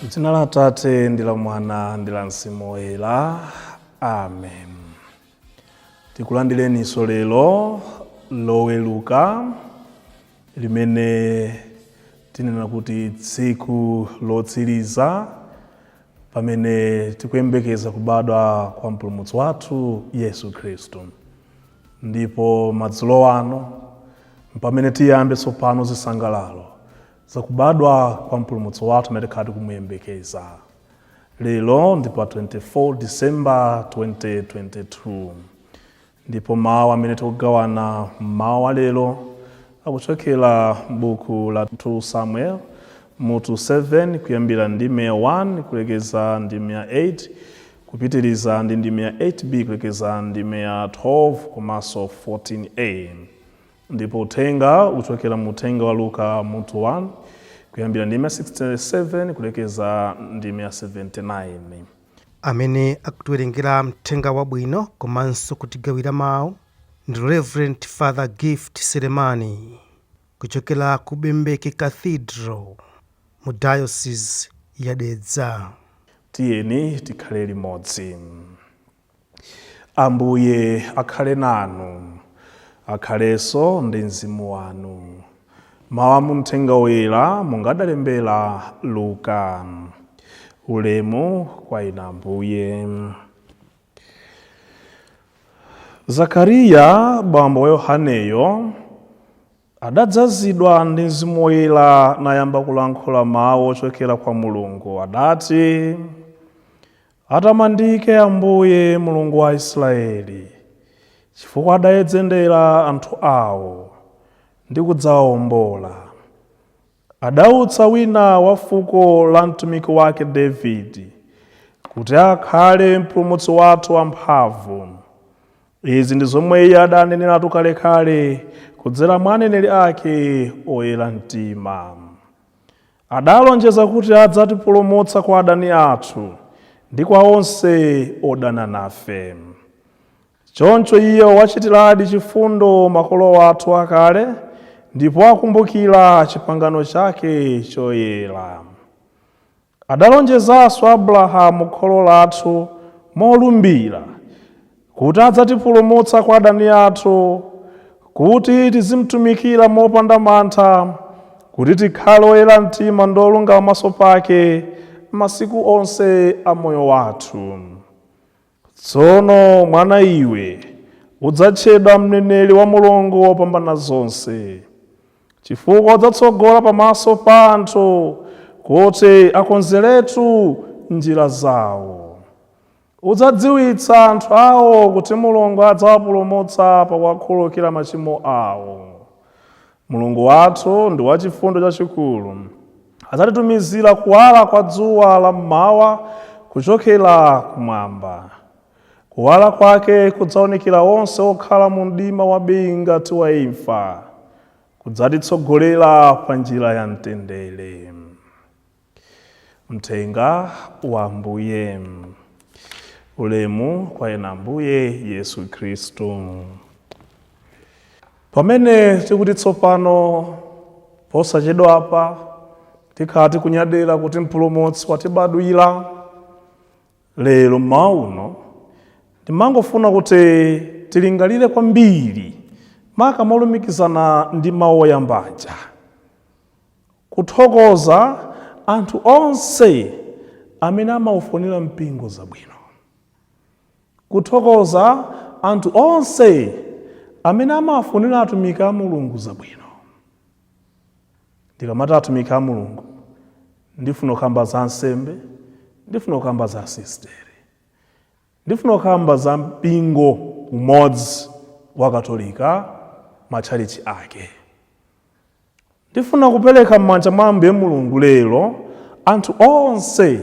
M'dzina la Atate ndi la Mwana ndi la Mzimu Woyera. Amen. Tikulandireninso lero Loweruka, limene tinena kuti tsiku lotsiriza pamene tikuyembekeza kubadwa kwa Mpulumutsi wathu Yesu Khristu. Ndipo madzulo ano pamene tiyambe tsopano zisangalalo zakubadwa kwa Mpulumutsi wathu amene tikhala tikumuyembekeza. Lero ndi pa 24 December 2022, ndipo mawu amene tikugawana mmawa wa lero akuchokera m'buku la 2 Samuel mutu 7, kuyambira ndime ya 1 kulekeza ndime ya 8, kupitiriza ndi ndime ya 8b kulekeza ndime ya 12 komanso 14a. Ndipo uthenga uchokera mu uthenga wa Luka mutu 1, kuyambira ndime ya 67 kulekeza ndime ya 79. Amene akutiwerengera mthenga wabwino komanso kutigawira mawu ndi Reverend Father Gift Selemani kuchokera ku Bembeke Cathedral mu Diocese ya Dedza. Tiyeni tikhale limodzi. Ambuye akhale nanu. Akhalenso ndi mzimu wanu. Mawu a mu Mthenga Woyera monga adalembera Luka. Ulemu kwa inu, Ambuye. Zakariya, bambo wa Yohaneyo, adadzazidwa ndi Mzimu Woyera nayamba kulankhula mawu ochokera kwa Mulungu. Adati: Atamandike Ambuye, Mulungu wa Israeli, chifukwa adayedzendera anthu awo ndi kudzawawombola. Adautsa wina wa fuko la mtumiki wake Davide kuti akhale mpulumutsi wathu wamphamvu. Izi ndi zomwe iye adaneneratu kalekale kudzera mwa aneneri ake oyera mtima. Adalonjeza kuti adzatipulumutsa kwa adani athu ndi kwa onse odana nafe. Choncho iye wachitiradi chifundo makolo athu akale ndipo akumbukira chipangano chake choyera. Adalonjezanso Abrahamu kholo lathu molumbira kuti adzatipulumutsa kwa adani athu, kuti tizimtumikira mopanda mantha, kuti tikhale oyera mtima ndi olungama pamaso pake masiku onse a moyo wathu. Tsono mwana iwe, udzatchedwa mneneri wa Mulungu Wopambana zonse, chifukwa udzatsogola pamaso pa anthu kuti akonzeretu njira zawo. Udzadziwitsa anthu awo kuti Mulungu adzawapulumutsa pakuwakhululukira machimo awo. Mulungu wathu ndi wachifundo chachikulu. Adzatitumizira kuwala kwa dzuwa la mmawa kuchokera kumwamba. Kuwala kwake kudzaunikira onse okhala mu mdima wabii ngati wa imfa. Kudzatitsogolera pa njira ya mtendere. Mthenga wa Ambuye. Ulemu kwa inu, Ambuye Yesu Khristu. Pamene tikuti tsopano posachedwapa tikhala tikunyadira kuti Mpulumutsi watibadwira, lero mmawa uno ndimangofuna kuti tilingalire kwambiri, maka molumikizana ndi mawu oyamba aja, kuthokoza anthu onse amene amaufunira mpingo zabwino, kuthokoza anthu onse amene amafunira atumiki a Mulungu zabwino. Ndikamati atumiki a Mulungu, ndifuna kukamba za ansembe, ndifuna kukamba za asistere, ndifuna kukamba za mpingo umodzi wa Katolika, matchalichi ake. Ndifuna kupereka m'manja mwa Ambuye Mulungu lero anthu onse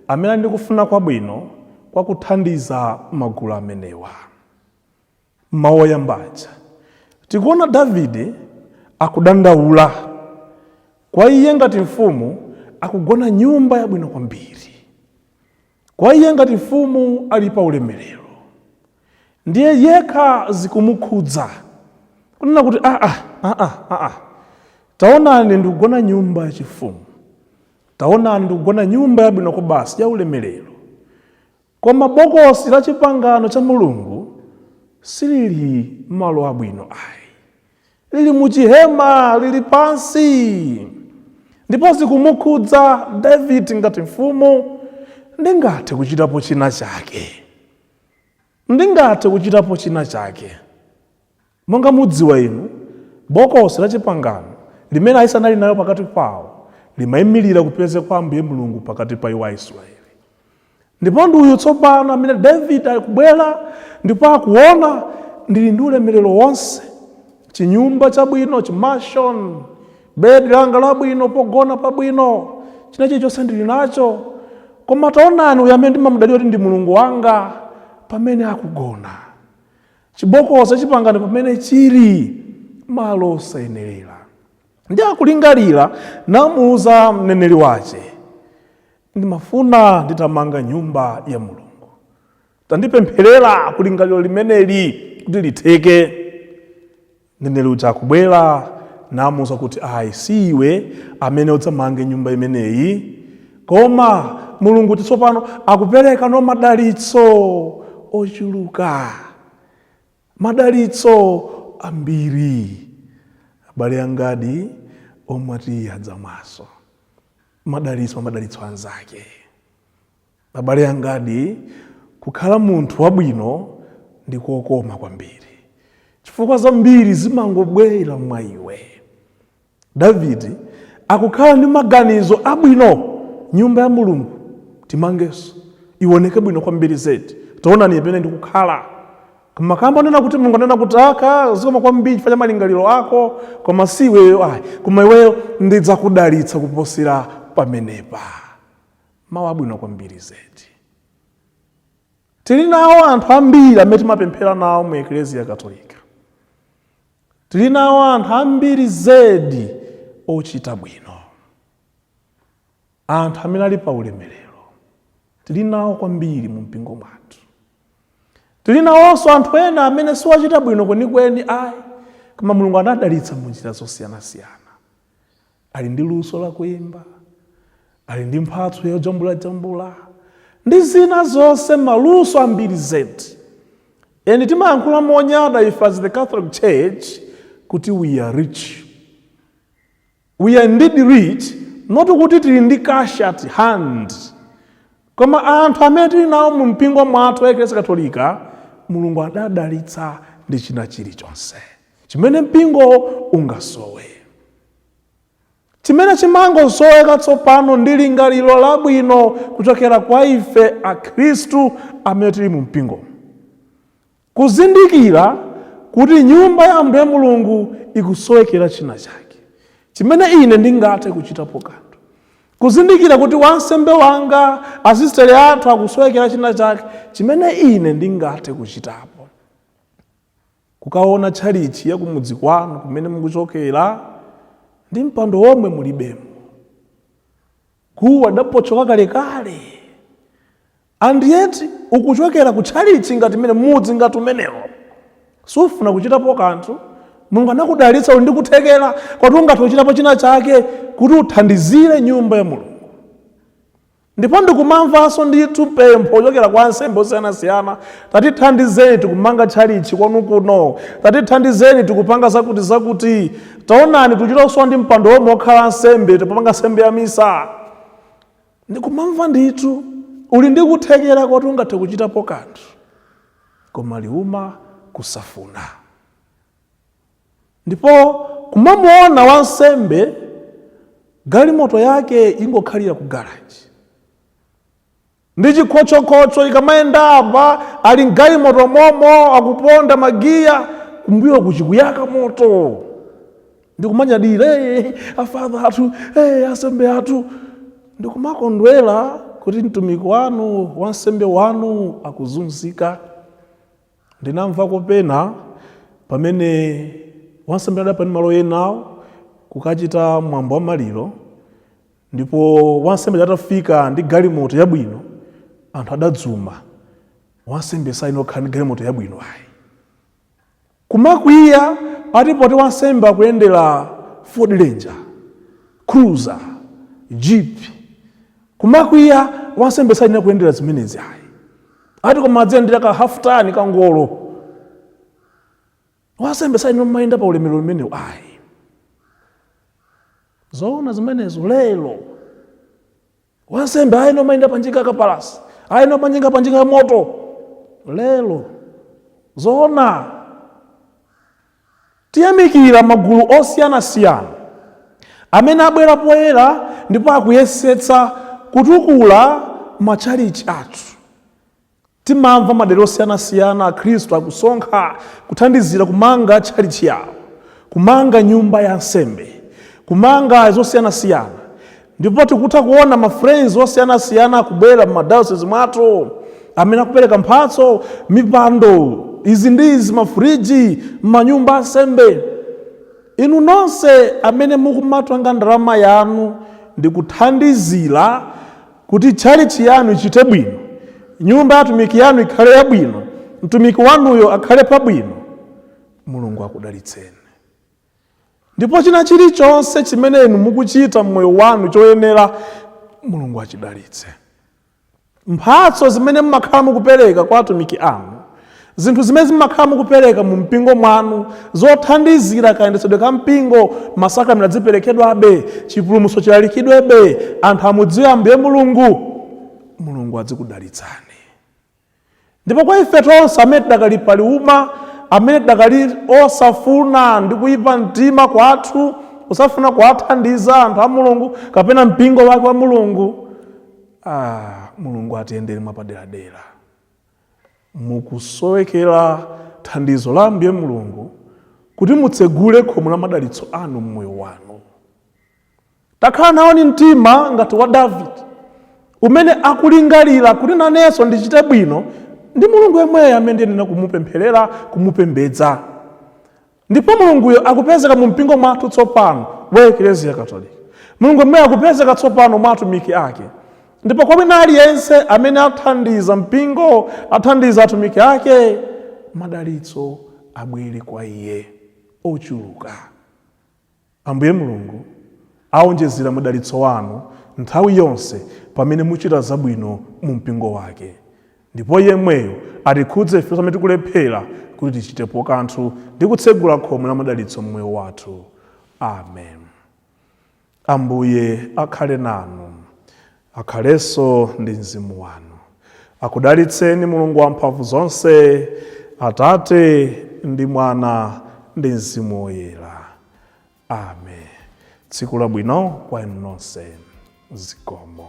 amene ali ndi kufuna kwabwino kwa kuthandiza magulu amenewa. Mawu oyamba aja, tikuona Davide akudandaula. Kwa iye ngati mfumu, akugona nyumba yabwino kwambiri. Kwa iye ngati mfumu, ali pa ulemerero. Ndiye yekha zikumukhudza kunena kuti, "Aa, aa, aa, taonani, ndikugona nyumba yachifumu. Taonani, ndikugona nyumba yabwino kobasi ya ulemerero, koma bokosi la chipangano cha Mulungu silili malo abwino ayi, lili muchihema, lili pansi. Ndipo zikumukhudza David ngati mfumu, ndingathe kuchitapo china chake, ndingathe kuchitapo china chake. Monga mudziwa inu, bokosi la chipangano limene Aisraeli anali nayo pakati pawo limayimirira kupezeka kwa Ambuye Mulungu pakati pa iwo Aisraeli. Ndipo ndi uyu tsopano amene David akubwera ndipo akuona, ndili ndi ulemerero wonse, chinyumba chabwino, chimansion, bedi langa labwino, pogona pabwino, china chilichonse ndili nacho, koma taonani uyu amene ndimamudalira kuti ndi Mulungu wanga pamene akugona, chibokosi chipangano pamene chili malo osayenerera. Ndi akulingalira, namuuza mneneri wace, ndimafuna nditamanga nyumba ya Mulungu, tandipempherera kulingaliro limeneli kuti litheke. Mneneri uja akubwera namuuza kuti ayi, si iwe amene udzamange nyumba imeneyi, koma Mulungu tsopano akupereka no madalitso ochuluka, madalitso ambiri. Abale angadi omwe adzamwaso madalitso, madalitso anzake. Abale angadi, kukhala munthu wabwino ndi kokoma kwambiri, chifukwa zambiri zimangobwera mwa iwe. Davide akukhala ndi maganizo abwino, nyumba ya Mulungu timangenso ioneke bwino kwambiri zedi, taonani pamene ndikukhala. Koma kamba anena kuti Mulungu anena kuti aka zikoma kwambiri chifukwa cha malingaliro ako, koma si iweyo ayi, koma iweyo ndidzakudalitsa kuposera pamenepa. Mawu abwino kwambiri zedi. Tili nawo anthu ambiri amene timapemphera nawo mu Ekleziya Katolika, tili nawo anthu ambiri zedi ochita bwino, anthu amene ali pa ulemerero tili nawo kwambiri mu mpingo mwathu. Tili nawonso anthu ena amene siwachita bwino kwenikweni ayi, koma Mulungu anadalitsa mu njira zosiyanasiyana. Ali ndi luso lakuyimba, ali ndi mphatso yojambulajambula ndi zina zonse, maluso ambiri zedi. And timayankhula monyada ife as the Catholic Church kuti we are rich. We are indeed rich, not kuti tili ndi cash at hand, koma anthu amene tili nawo mu mpingo mwathu wa Eklesia Katolika, Mulungu adadalitsa ndi china chilichonse chimene mpingo ungasowe. Chimene chimangosoweka tsopano ndi lingaliro labwino kuchokera kwa ife Akhristu amene tili mu mpingo, kuzindikira kuti nyumba ya Ambuye Mulungu ikusowekera china chake chimene ine ndingathe kuchitapo kanthu, kuzindikira kuti wansembe wanga, asistere athu akusowekera china chake chimene ine ndingathe kuchitapo. Kukaona tchalichi ya kumudzi kwanu kumene mukuchokera, ndi mpando womwe mulibemo, guwa lidapochoka kalekale, and yet ukuchokera ku tchalichi ngati imene, mudzi ngati umenewo, sufuna kuchitapo kanthu. Mulungu anakudalitsa, uli ndi kuthekera kwati ungathe kuchitapo china chake kuti uthandizire nyumba ya Mulungu. Ndipo ndikumamvanso ndithu pempho kuchokera kwa ansembe osiyanasiyana, tatithandizeni tikumanga tchalichi kwanu kuno, tatithandizeni tikupanga zakuti zakuti, taonani tikuchitanso ndi mpando womwe okhala ansembe tipanga nsembe ya misa. Ndikumamva ndithu uli ndi kuthekera kwati ungathe kuchitapo kanthu, koma liuma kusafuna. Ndipo kumamuona wansembe galimoto yake ingokhalira ku garaji ndi chikhochokhocho, ikamayenda apa ali mgalimoto momo akuponda magiya, kumbuyo kuchikuyaka moto, ndikumanyadira, hey, afather athu, hey, asembe athu, ndikumakondwera kuti mtumiki wanu, wansembe wanu akuzunzika. Ndinamva kopena pamene wansembe adapita malo enawo kukachita mwambo wa maliro, ndipo wansembe atafika ndi galimoto yabwino, anthu adadzuma, wansembe sayenera kukhala ndi galimoto yabwino ayi. Kumakwiya ati poti wansembe akuyendera Ford Ranger, Cruiser, Jeep. Kumakwiya, wansembe sayenera kuyendera zimenezi ayi. Ati koma adziyendera ka haftani, kangolo. Wansembe sayenera kumayenda pa ulemerero umenewu ayi. Zoona zimenezo? Lero wansembe ayenera kumayenda panjinga kapalasi, ayenera kumayenda panjinga ya moto lero? Zoona? Tiyamikira magulu osiyanasiyana amene abwera poyera ndipo akuyesetsa kutukula matchalichi athu. Timamva madera osiyanasiyana akhristu akusonkha kuthandizira kumanga tchalichi yawo, kumanga nyumba ya nsembe, kumanga zosiyanasiyana. Ndipo tikutha kuona ma friends osiyanasiyana akubwera m'madayosisi mwathu amene akupereka mphatso, mipando, izi ndi izi, mafuriji m'manyumba ansembe. Inu nonse amene mukumatenga ndalama yanu ndi kuthandizira kuti tchalichi yanu ichite bwino, nyumba ya atumiki yanu ikhale yabwino, mtumiki wanuyo akhale pabwino, Mulungu akudalitseni. Ndipo china chilichonse chimene inu mukuchita mmoyo wanu choyenera, Mulungu achidalitse. Mphatso zimene mumakhala mukupereka kwa atumiki anu, zinthu zimene zimakhala mukupereka mu mpingo mwanu zothandizira kayendetsedwe ka mpingo, masakramenti adziperekedwabe, chipulumutso chilalikidwebe, anthu amudziwe Ambuye Mulungu, Mulungu adzikudalitsani. Ndipo kwa ife tonse amene tidakali paliuma, amene tidakali osafuna ndi kuyipa mtima kwathu, kusafuna kuwathandiza anthu a Mulungu kapena mpingo wake wa Mulungu, Mulungu atiyendere mwapaderadera. Mukusowekera thandizo la Ambuye Mulungu kuti mutsegule khomo la madalitso anu mmoyo wanu. Takhala nawo ni mtima ngati wa Davide umene akulingalira kuti nanenso ndichite bwino ndi Mulungu yemweyo amene ndiyenera kumupempherera, kumupembedza. Ndipo Mulunguyo akupezeka mu mpingo mwathu tsopano wa Ekleziya Katolika. Mulungu yemweyo akupezeka tsopano mwa atumiki ake. Ndipo kwa wina aliyense amene athandiza mpingo, athandiza atumiki ake, madalitso abwere kwa iye ochuluka. Ambuye Mulungu aonjezera madalitso anu nthawi yonse pamene muchita zabwino mu mpingo wake. Ndipo yemweyo atikhudze ife amene tikulephera kuti tichitepo kanthu ndi kutsegula khomo la madalitso mmoyo wathu. Amen. Ambuye akhale nanu, akhalenso ndi mzimu wanu. Akudalitseni Mulungu wamphamvu zonse, Atate ndi Mwana ndi Mzimu Woyera. Amen. Tsiku labwino kwa inu nonse. Zikomo.